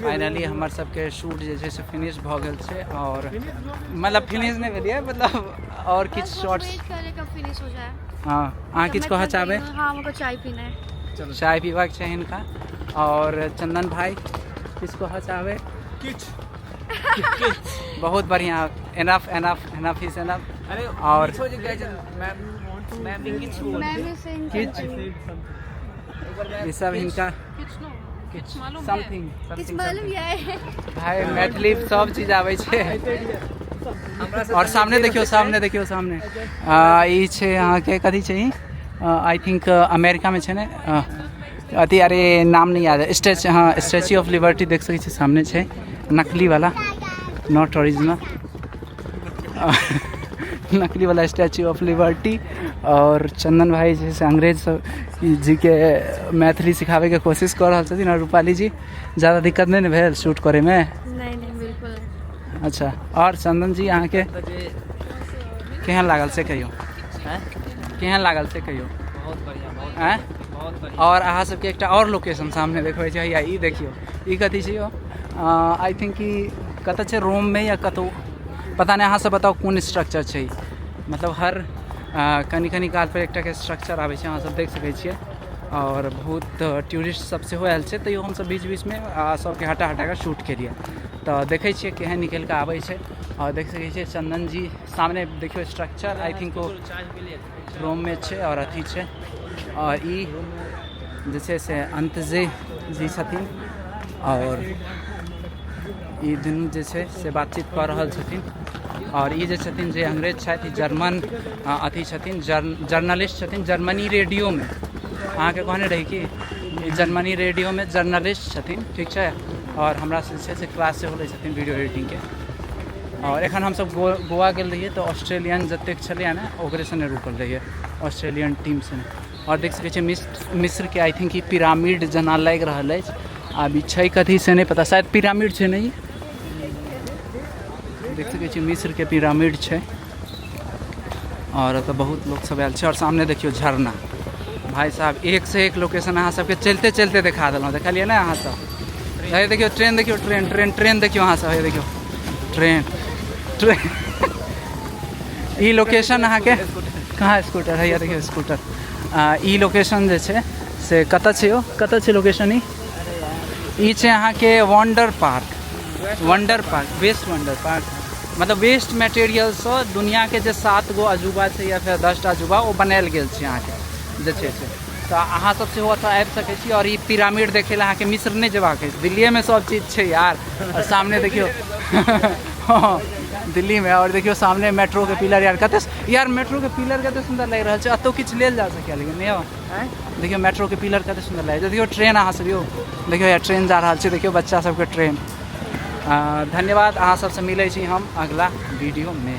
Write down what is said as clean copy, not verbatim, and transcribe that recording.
Finally हमर सबके shoot जे छै से फिनिश भऽ गेल छै आओर मतलब फिनिश नहि भेलियै, मतलब आओर किछु शॉर्ट्स वेट करे कब फिनिश हो जाए। हँ, अहाँ किछु कहऽ चाहबै? हाँ, हमको चाय पीना है। चाय पीबाक छै हिनका। आओर चंदन भाई, किछु कहऽ चाहबै? किछु बहुत बढ़िआँ। Enough, enough, enough is enough. अरे और- किछु जे कहै छै, मैम भी किछु बोल। मैम is saying किछु ई सब हिनका समथिंग। किछु मालूम ये। भाई, मैथिली सब चीज आबै छै। और सामने देखियौ, सामने देखियौ, सामने ई छै अहाँके, कथी छै ई? I think अमेरिकामे छै ने अथी, अरे नाम नहि याद है, स्टैच, हाँ, स्टैच्यू ऑफ लिबर्टी देख सकै छी, सामने छै, नकली वाला, not original, नकली वाला स्टैच्यू ऑफ लिबर्टी। और चंदन भाई जे से अंग्रेज सब जीके मैथिली सिखाबैके कोशिश कऽ रहल छथिन। और रूपाली जी, ज़्यादा दिक्कत नहि ने भेल शूट करैमे? नहीं, बिल्कुल नहीं। अच्छा, और चंदन जी, अहाँके केहन लागल से कहियौ। केहन लागल से कहियौ। बहुत बढ़िया, बहुत। आँय? बहुत बढ़िया। और अहाँ सबके एकटा और लोकेशन सामने देखबै छै। हैया ई देखियौ, ई कथी छै यौ? I think कि कतऽ छै, रोममे या कतहु, पता नहि। अहाँ सब बताउ कोन स्ट्रक्चर छै ई? मतलब हर कनि कनि काल पर एकटाके स्ट्रक्चर आबै छै, अहाँ सब देख सकै छियै। और बहुत टूरिस्ट सब सेहो आयल छै, तैयो हमसब बीच बीचमे सबके हटा हटा कऽ शूट केलियै। तऽ देखै छियै केहन निकलि कऽ आबै छै। और देख सकै छियै चंदन जी, सामने देखियौ स्ट्रक्चर, I think ओ रोममे छै और अथी छै। और ई जे छै से अंतजे जी छथिन और ई दुनू जे छै से बातचीत कऽ रहल छथिन। और ई जे छथिन, जे अंग्रेज छथि, ई जर्मन अथी छथिन, जर्नलिस्ट छथिन जर्मनी रेडियोमे। अहाँके कहने रही कि ई जर्मनी रेडियोमे जर्नलिस्ट छथिन, ठीक छै? और हमरा से जे छै से क्लास सेहो लै छथिन वीडियो एडिटिंगके। और एखन हमसब गोवा गेल रहियै तऽ ऑस्ट्रेलियन जतेक छलैए ने, ओकरे सने रुकल रहियै, ऑस्ट्रेलियन टीम सने। और देख सकै छियै मिस्रके I think ई पिरामिड जेना लागि रहल अछि। आब ई छै कथी से नहि पता, शायद पिरामिड छै। नहि, देख सकै छियै मिस्रके पिरामिड छै। और एतऽ बहुत लोक सब आयल छै। और सामने देखियौ झरना। भाई साहब, एक से एक लोकेशन अहाँ सबके चलते चलते देखा देलहुँ। देखलियै ने अहाँ सब? हे देखियौ ट्रेन, देखियौ ट्रेन, ट्रेन, ट्रेन देखियौ अहाँ सब। हे देखियौ ट्रेन, ट्रेन। ई लोकेशन अहाँके कहाँ? स्कूटर है, देखियौ स्कूटर। ई लोकेशन जे छै से कतऽ छै यौ? कतऽ छै लोकेशन ई? ई छै अहाँके wonder park, wonder park, waste wonder park. मतलब वेस्ट मटेरियलसँ दुनिआके जे 7 गो अजूबा छै या फेर 10टा अजूबा, ओ बनायल गेल छै अहाँके जे छै से। तऽ अहाँ सब सेहो एतऽ आबि सकै छी और ई पिरामिड देखै लए अहाँके मिस्र नहि जेबाक अछि, दिल्लीएमे सब चीज छै यार। और सामने देखियौ, हँ, दिल्लीमे। और देखियौ सामने मेट्रोके पिलर यार, कते यार, मेट्रोके पिलर कते सुन्दर लागि रहल छै। एतौ किछु लेल जा सकैए लेकिन नहि यौ। देखियौ मेट्रोके पिलर कते सुन्दर लागि, देखियौ ट्रेन। अहाँ सब यौ देखियौ यार, ट्रेन जा रहल छै, देखियौ बच्चा सबके ट्रेन। धन्यवाद, अहाँ सबसँ मिलै छी हम अगला वीडियोमे।